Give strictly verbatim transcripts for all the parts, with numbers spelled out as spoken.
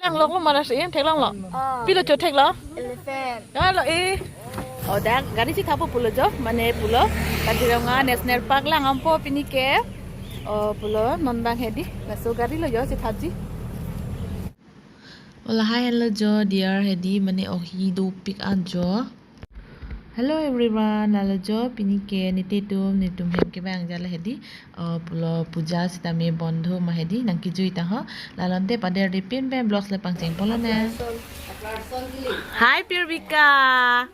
Theklonglo, mara si, theklonglo. Ah. Pilo cho theklo? Elephant. Halo, eh. Oh, dak gari si thapo pulo jo, mane pulo Kaziranga National Park lang dampo pini ke. Oh, pulo non abang hedi. Laso gari lo jo si thapji. Oh, lahai lo jo, dear hedi, mane ohi dopik an jo. Hello everyone, lalo jo pini ke nelitum, nelitum hem kevang jala hedi. Oh, pulo puja sitame bondho ma hedi, nangkejui ta ho. Lalonte pader dipin pen vlogs le pangcheng polo ne. Hi Purvika.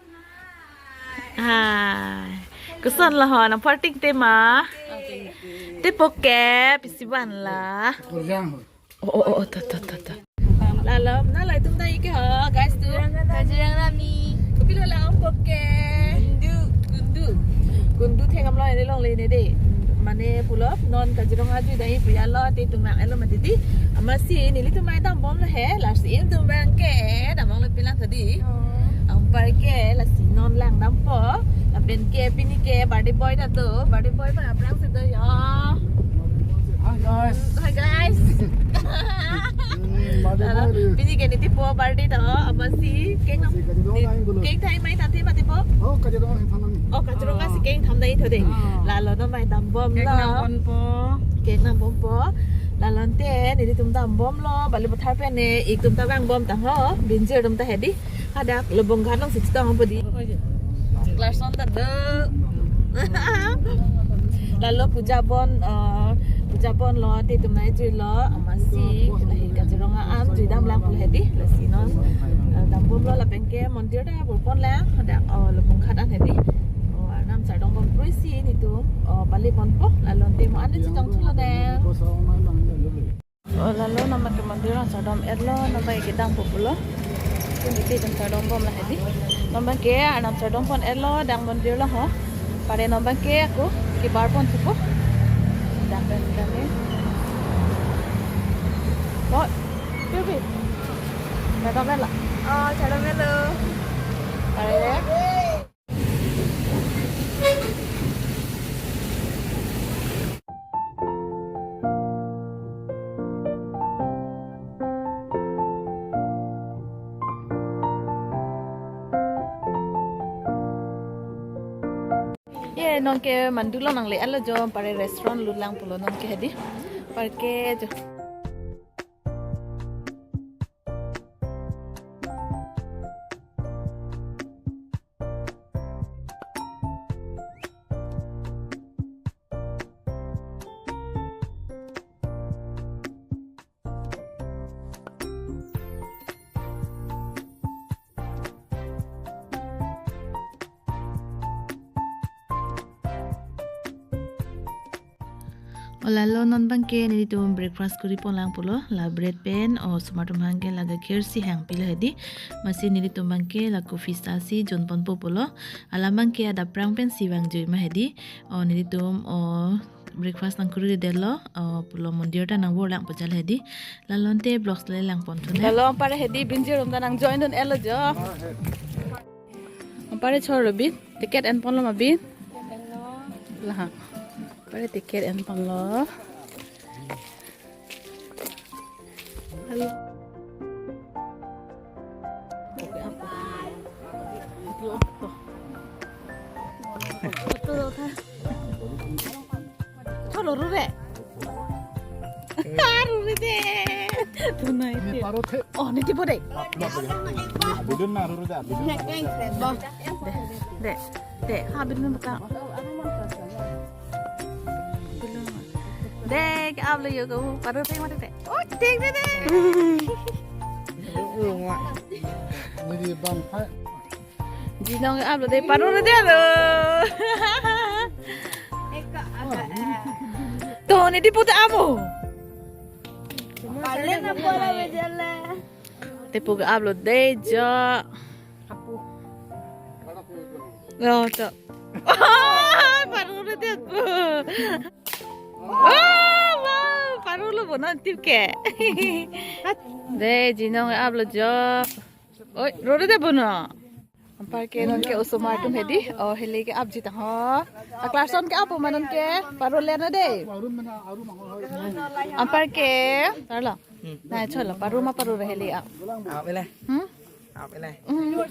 Hi. Koson lo ho, nang party te ma? Te poke, pisi van la. Kurjang ho. Oh, oh, oh, oh, to, to, to, to. Lalo, na lai tum ta ike ho, guys tu. Kaziranga ni. Kopilo lang poke. Kundu. Kundu. Kundu thengam lo, ini longle ne de. Mane pulo, non Kaziranga jui dai puya lo, te tum mang elo mati di. Amatsi, nelitum mai dambom lo he, lasi ilitum abang ke, dambom lo pilang tadi. Oh. Anpar ke, lasi non lang dampo. Lapen ke, pini ke, birthday boy ta do. Birthday boy abang aphrang si do yo. Hi guys. Hi guys. Hmm, madu Lalo, madu. Pini ke nelitum po birthday to, amatsi cake nam, Amatsi kadi dong lain dulu. Cake thai mai tati mati po. Oh, kadi dong lain thanam. Oh, Kaziranga si cake tham dai tho de. Ah. Lalo non mai dambom lo. Cake nambompo. Cake nambompo. Lalonte nelitum dambom lo, Balipathar pen ne, itum ta vangbom ta ho, binjir atum ta hedi. Hadak Lobong Ghat along si chetong po di. Clarkson ta do. Lalo puja bon, eh, puja bon lo, te tum nai jui lo, amatsi, lahi Kaziranga an jui dam lang pulo hedi, lasi non, eh, dambom lo lapen ke mondir ta bor pon lang, hadak, oh, Lobong Ghat an hedi. Oh, arnam chardom bom prui si nelitum, oh, pale ponpo, lalonte mo an chetong thulo deng. Oh, lalo non abang ke mondir along chardom etlo, non abang ke dampo pulo. Kundu te dam chardom bom la hedi. Non abang ke arnam chardom pon etlo, dang mondir along ho. Pare non abang ke ako kebar pon thupo. Dang pen dang ni. Oh, pipi. Chardom etlo. Oh, chardom etlo. Pare. Ye, non ke mandu along nangle etlo jo, pare restaurant lut lang pulo non ke hedi. Anpar ke jo. Oh, lalo non abang ke nelitum breakfast kuri pon lang pulo, la bread pen, oh, osomar atum abang ke la gakhir si hang pilo hedi, amatsi nelitum abang ke la coffee sta si jon ponpo pulo, alam abang ke adap aphrang pen si vangjui ma hedi, oh, nelitum, oh, breakfast nang kuri detlo, oh, pulo mondir ta nang bor lang pu jal hedi, lalonte vlogs le lang pon thu ne. Lalo anpar hedi binjir atum ta nang join dun etlo jo. Anpar chor lo bin, ticket en ponlo ma bin? Laha. Anpar ticket en ponlo. Hello. Chor lo rure. Rure de. Tunai. Ni te. Paro the. Oh, ni tipo de. Abidun na rure de, abidun. De, de, de, ha, abidun buka. De, ke-ap lo yo ko, paro the mati te. Oh, thik de de. Ni di bang hai. Jinong ke-ap lo de, paro de lo. To, ni tipo te amo. Pale na pora bejala. Tipo ke-ap lo de jo. Apu. Oh, to. Paro de apu. Oh, wow, paro lo bonon tip ke. De, jinong ke-ap lo jo. Oi, rore de bono. Anpar ke non ke osomar atum hedi. Oh, heli ke-apji ta ho. A Clarkson ke-ap ma non ke. Paro le na de. Anpar ke. Tarlo. Nai cholo, paru ma paru rahe le a. Ap ele. Hmm? Ap ele. Hmm.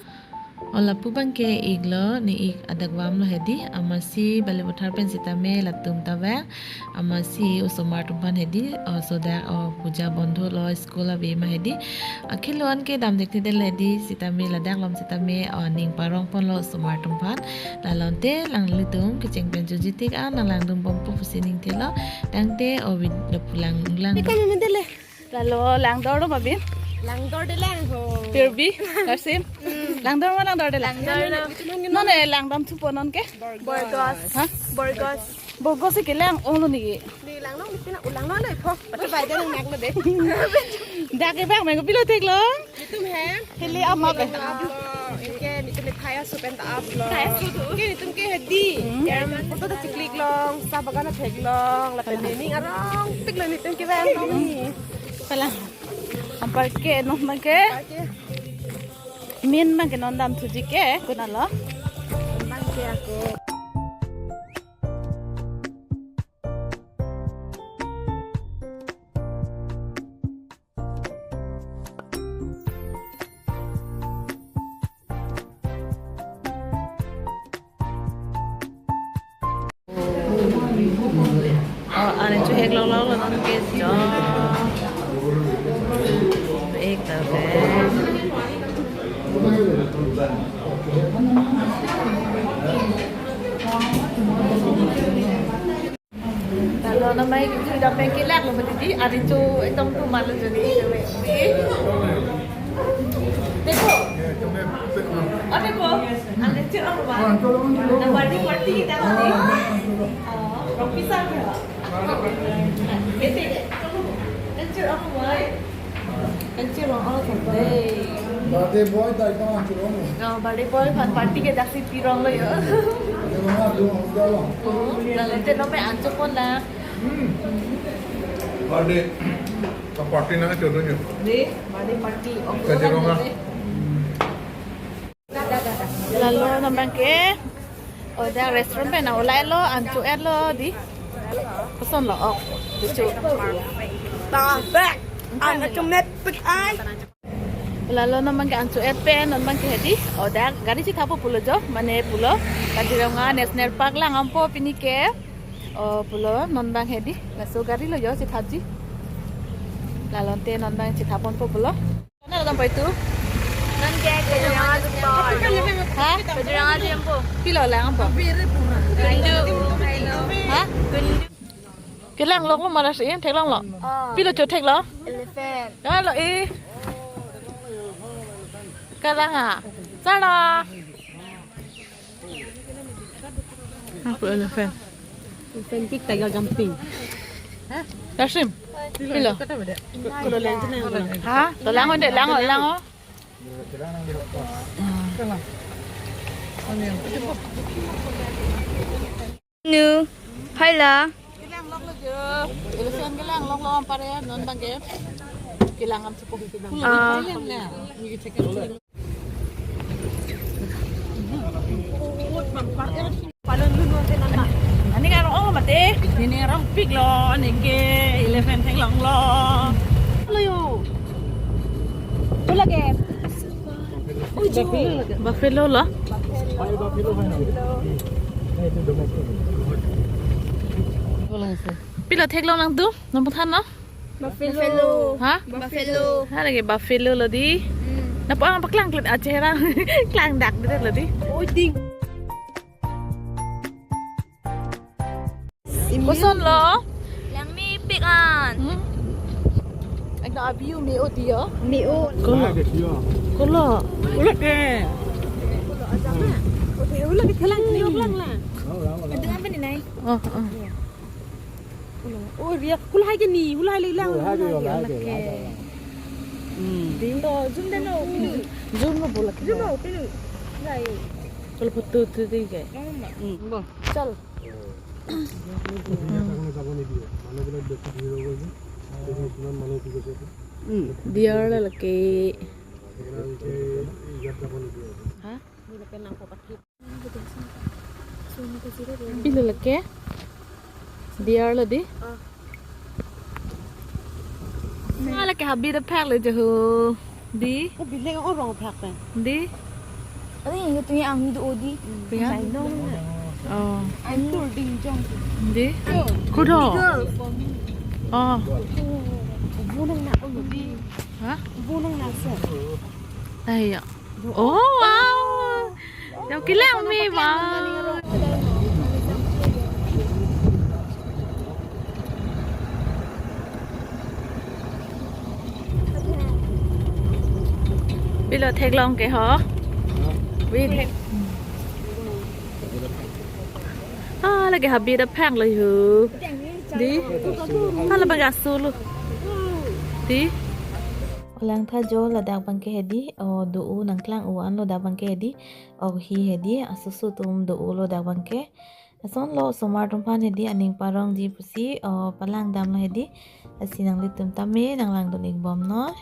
O lapu abangke iklo, ne ik adakvam lo hedi, amatsi Balipathar pen sitame latum ta vang, amatsi osomar atum aphan hedi, o sodak o puja bondho lo, school ave ma hedi. Akhilo anke dam dek thedel hedi, sitame ladak alom sitame, o ning parong ponlo osomar atum aphan. Lalo ante nanglitum kecheng pen choji tik an nanglangdun bompo pusi ning thelo. Tangte o vid-, lapu lang lang. Ikan mendele. Lalo langdor do ma bin? Langdor de lang ho. Pirbi, Tarsim. Hmm. Langdor ma langdor de lang? Langdor lang. Non e langdam thupo non ke? Borgos. Ha? Borgos. Borgos ke lang ong lo niki? Di lang nong di pina ulang nong le pho. Pati bai de nang nak lo de. Dak ke bang meng pilo thek lo? Itum he. Hili ama ke. Ap lo, inke netum ke thai asu pen ta ap lo. Thai asu tu. Inke netum ke hedi. Hmm. Em, photo ta chiklik long, sa bagan ta theklong, lapen nening arong tik lo netum ke bang ni. Pala. Anparke non abangke. Anparke. Min abangke non dam thuji ke, konatlo? Abangke ako. Oh, arin chu hek long long lo non ke jo. Ek ta ve. Lalo namai kichu dam pen kelak lo didi, arin chu ekdom tu malu jodi. Dekho. Ade ko. Ade chu ang ba. Na birthday party kita ni. Ah, rong pisa ke. Bete. Ade chu ang ba. Kan chirong ong thek dei. Birthday boy dai kang chirong. Oh, birthday boy aphan party ke daksi pirong lo yo. Chirong a do hong da lo. Oh, lalu te no me ancho pon la. Hmm. Birthday ka party nang chodo nyo. Dei, birthday party. Oh, ka chirong a. Lalo non abangke, oh, dak restaurant pen na ulai lo, ancho et lo dei. Koson lo, oh, luchu. Perfect. Ang atum met pik ai. Lalo non abangke ancho et pen, non abangke hedi, oh, dak gari chithappo pulo jo, mane pulo, Kaziranga National Park lang dampo pini ke, oh, pulo, non abang hedi, laso gari lo jo chithapji. Lalo ante non abang chithap ponpo pulo. Mana dam pai tu? Non ke Kaziranga jumpo. Ha? Kaziranga jumpo. Pilo lang po? Kundu. Ha? Kundu. Kelang lok lo mara si, thek long lo. Oh. Pilo cho thek lo? Elephant. Kalo e. Kelang a. Sana. Ako elephant. Elephant tik tiger jumping. Tarsim. Pilo. Ha? To lang o de, lang o, lang o. Nu. Hai la. Kelang lok lo jo. Elephant kelang lok lo ampare non abangke. Kelang am sepo. Ah. Ani kan ong mati. Nening arong pik lo, neke elephant theklong lo. Lo yo. Lo lagi. Buffalo lo. Pilo theklong nangtum, nangpathan lo? Buffalo. Ha? Buffalo. Ha, lagi buffalo lo dei. Hmm. Napa ang paklang klit aja herang. Klang dak dei lo dei. Oi, ding. Koson lo? Langmepik an. Hmm? Ekdom abi-u me-o dei yo. Me-o. Kolo. Kolo. Kolo ke. Kolo aja na. Oke, ulo ke kelang, ni ulang la. Dengan apa ni, Nai? Oh, oh. Oh, ria. Kolo hai ke ni, kolo hai le lang. Kolo hai ke, kolo hai ke, oke. Lang, lang. Hmm. Ding to, zoom den lo. Zoom lo bola. Zoom lo, pilu. Nai. Kolo photo tu dei ke. Hmm, bo. Chal. Deer lo lake. Ha? Pilo lake? Deer lo dei? Ah, lake habit aphak le jo ho. Dei? Oh, bilek orang aphak pen. Dei? Aduh, ini tuh yang itu Odi. Pia? Chai nong na. Oh. Ang tur ding jong. Dei? Oh. Kudo. Girl. Oh. Bunang na, oh, di. Hah? Bunang na sa. Ay, ya. Oh, wow. Daw kelang me ba. Pilo theklong ke ho. Wait. Ah, lake habit aphak lo yu. Dei? Ah, labang asu lo. Dei? Langtha jo ladak abangke hedi, o do-o nangklang-o anlo dak abangke hedi, o hi hedi, asoso atum do-o lo dak abangke. Lason lo osomar atum aphan hedi aning parongji pusi, o palang damlo hedi, lasi nanglitum tame nanglangdun-ik bomnon.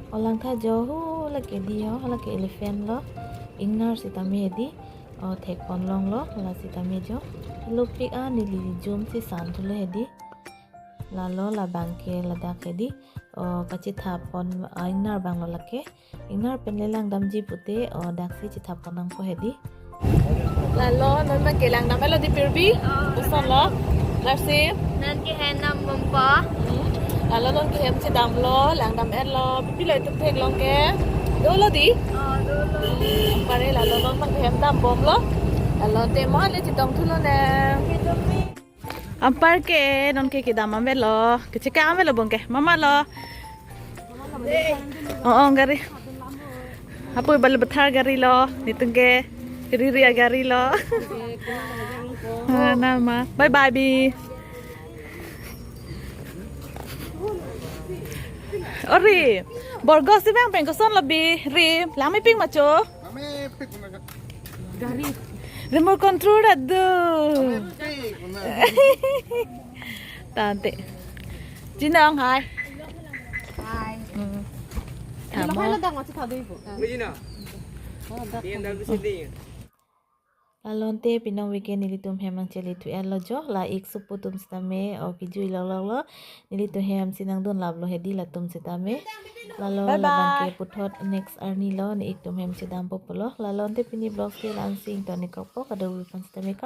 O langtha jo ho lake dei ho, lake elephant lo. Ingnar sitame hedi. O thekpon longlo, la sitame jo. Lupik a neli jum si san thulo hedi. Lalo labangke ladak hedi. O kachethap pon, ah, ingnar abang lo lake. Ingnar pen le lang damji pute, o daksi chethap pon nangpo hedi. Lalo non ma kelang dam-etlo dei Purbi. Oh. Koson lo? Larsi? Non kehem dam bompo. Hmm. Lalo non kehem chedamlo, lang dam-etlo. Pipilo itum theklong ke? Dolo dei? Oh, dolo. Hmm. Pare lalo non ma kehem dam bomlo. Lalo te mo le chetong thulo ne. Anparke nonke kedam dam-etlo, kechekang dam-etlo bong ke, mama lo. Oh, oh, gari. Apoi bal bethar gari lo, netum ke riri agari lo. Ah, nama. Bye bye, Bi. Ori, Borgos si bang pen koson lo Bi, ri, langmepik ma cho? Langmepik ma cho. Gari. Remote control adu. Langmepik ma. Tangte. Jinong, hi. Hi. Hmm. Ini lo Tamo. Hai lo dak masih tadi, Bu. Ini na. Oh, dak. B M W sini. Lalonte pinong weekend nelitum hem nangchele thu-etlo jo, la ik supu atum sitame, o kejui lok lok lo, nelitum hem si nangdun laplo hedi latum sitame. Lalo bye bye. Labangke puthot next arni lo, ne ik atum hem chedampo pulo. Lalonte pini vlogs ke la-an si ingtonik kokpo, kadokave aphan sitame